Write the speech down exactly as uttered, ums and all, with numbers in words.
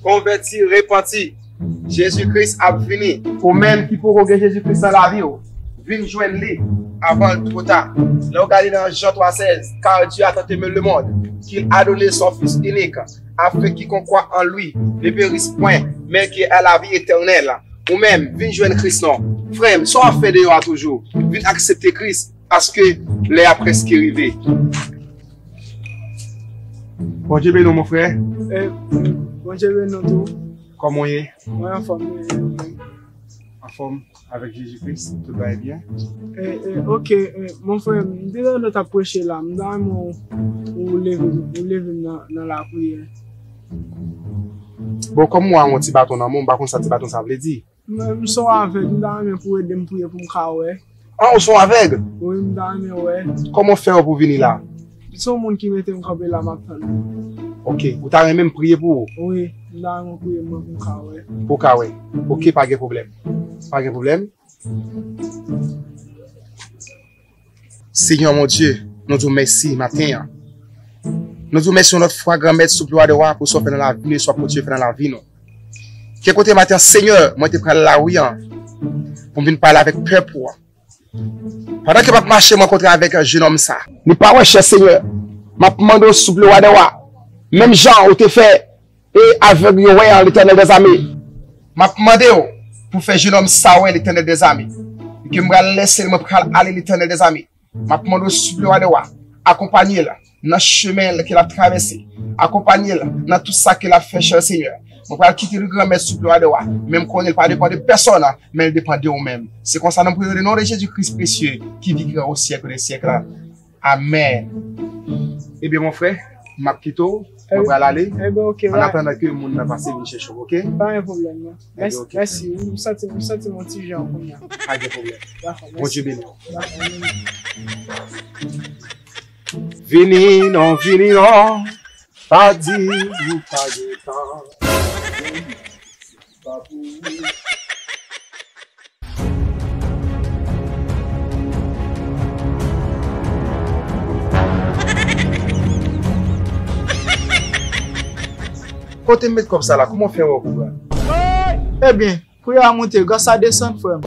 Konvèti, repanti. Jezi Kris ap vini. Ou menm ki poko gen Jezi Kris nan lavi w, vin jwenn li avan l two ta. Lè w gade nan Jan twa sèz, car Dieu a tant aimé le monde, qu'il a donné son Fils unique, afin que quiconque croit en lui ne périsse point, mais qu'il ait la vie éternelle. Ou menm, vin jwenn Kris non. Frè m, sa w ap fè deyò a toujou? Vin aksepte Kris, paske lè a prèske rive. Bondye beni w, mon frè. Eh, Bondye beni w tou. Kòman w ye? Mwen anfòm, wi, wi. Anfòm avèk Jezi Kris, tout bagay byen. Eh, eh, ok, eh, mon frè, m te tande w t ap preche la, m ta renmen w, ou leve, ou leve m nan, nan lapriyè. Bon, kòm m wè yon ti baton nan men w, m pa konn sa ti baton sa vle di. Mwen, m se yon avèg, m ta renmen pou w ede m priye pou m ka wè. Ah, ou se yon avèg? Wi, m ta renmen wè. Kòman w fè pou w vini la? Se yon moun ki mete m kanpe la, m ap tann li. Ok, ou ta renmen m priye pou ou? Wi, m ta renmen w priye mwen pou m ka wè. Pou w ka wè. Ok, pa gen pwoblèm. Pa gen pwoblèm. Senyè mon Dye, nou di w mèsi maten an. Nou di w mèsi yon lòt fwa, Granmèt, sou glwa de wa, pou sa w fè nan lavi nou e sa w ap kontinye fè nan lavi nou. Ke kote maten an, Senyè, mwen te pral lari an pou m vin pale avèk pèp ou an. Pandan ke m ap mache, m rankontre avèk jenòm sa. Li pa wè chè, Senyè. M ap mande w, sou glwa de wa, menm jan ou te fè e avèg yo wè an, Letènèl dèzame. M ap mande w pou fè jenòm sa wè, Letènèl dèzame. E ke m pral lèse l, mwen pral ale, Letènèl dèzame. M ap mande w, sou glwa de wa, akonpanye l nan chemen l ke l ap travèse. Akonpanye l nan tout sa ke l ap fè, chè Senyè. Mwen pral kite l, Granmèt, sou glwa de wa. Men m konnen l pa depann de pèsòn, men l depann de ou menm. Se konsa, nan priye nan non de Jezi Kris presye, ki viv e ki règne au siècle des siècles. Amèn. Ebyen, mon frè, m ap kite w. Mwen pral ale. Ebyen, ok, annatandan ke moun nan pase vin chèche w, ok? Pa gen pwoblèm, non. Ebyen, ok, frè. Mèsi, mèsi. M santi, m santi m yon ti jan kounye a. Pa gen pwoblèm. Dakò, mèsi. Bondye beni w. Dakò, mèsi. Vini non, vini non. Pa di ou pa gen tan. Pa pou ou. Kote m met kòb sa la? Kòman w fè wè w konprann? Ebyen, pri a monte, gaz la desann, frè m.